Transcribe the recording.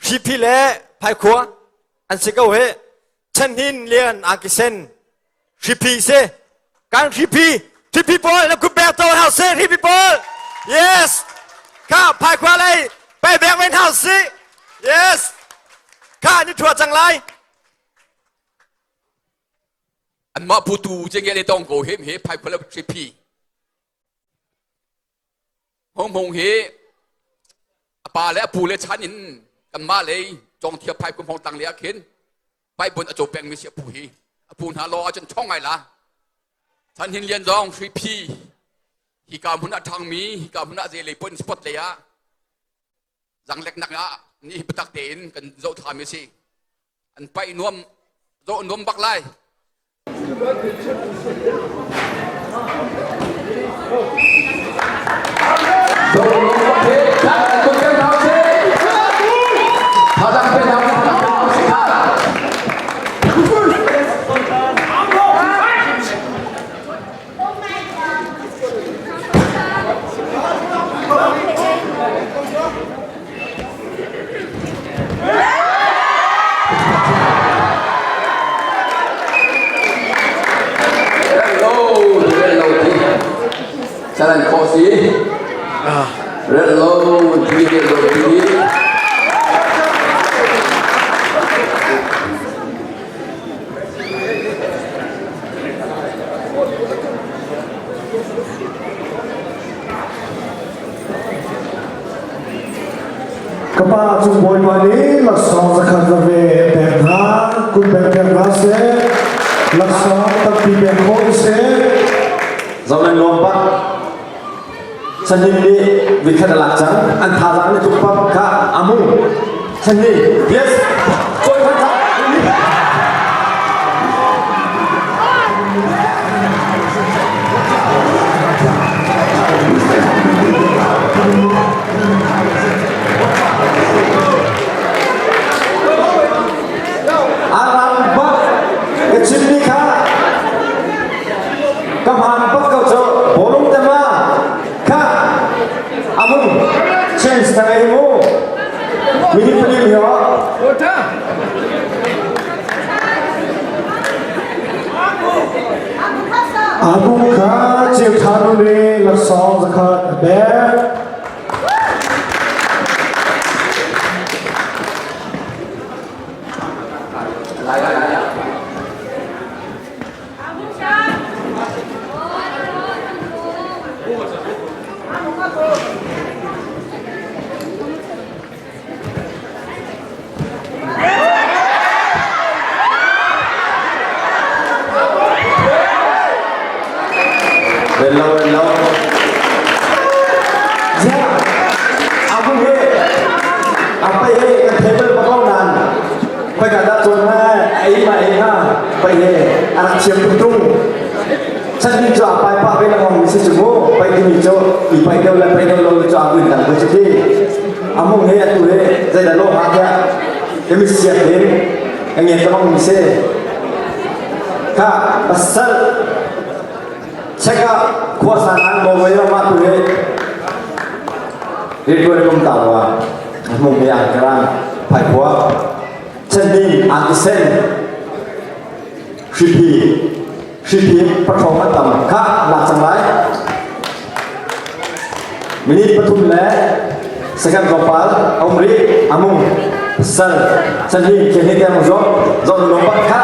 Hriphi le Phaikhua an si ko he. Chanhin Lian Angkisen Hriphi si. Kan Hriphi Hriphi pawl na kut bek to hau si Hriphi pawl. Yes. Kha Phaikhua lei pai bek ven hau si. Yes. Kha ni thua cang lai. Anmah putu cengel le tong ko hem he Phaikhua le Hriphi. Hong Hong hi a pa le a pu le chan in kanmah lei Cawngthia phai kum hong tang le ah khin Bible a caw pengmi si a pu hi a pu hna law ahcun ṭhawng ngai la Chan Hin Lian zong Hriphi hika hmun ah ṭhangmi hika hmun ah zei lei pon spot lei ah zangleknak ah ni hi biatak tein kan zoh thami si an paih nuam zoh nuam bak lai Jalan khawh si. Red lo ti red lo ti. Ka pa cu Bawipa nih laksawng zakhat va ve pek hna, kut pek pek hna seh, laksawng tampi pek khawh seh. Zohlen nuam bak. Sanin nih vikhat a lak cang. An thazaang nih tuk pap kha amu. Sanin, yes. Kawi khat Aram bak ka chimmi kha ka hmaan bak ko cu bawlung te ma kha amung change ta ngai mu minute palim hi Abu kha cheu thanu le laksawng zakhat a pek. Hello, hello. Ja, abu he, apa he, kan table pakau nan. Pai ka dah tuan ha, ai ma ai ha, pai he, anak thiam tuk tung. Chan ni chu apai pa ve lang mi si chu mu, pai ti mi chu, i pai deuh le pai deuh lo chu abu in dang ko chu khi. Amung he atu he zeidah lawm ha tiah kami siak hin ka ngen tabang mi si kha pasal cheka khua sa nan mo wei ma tu he ritual kum ta wa mung he ang karang phai khua chen ni ang sen hripi hripi pathong an tam kha lak cang lai minute pathum le second tlawmpal a um rih amung sal chan hi khen hi tiang zo zo lompat kha.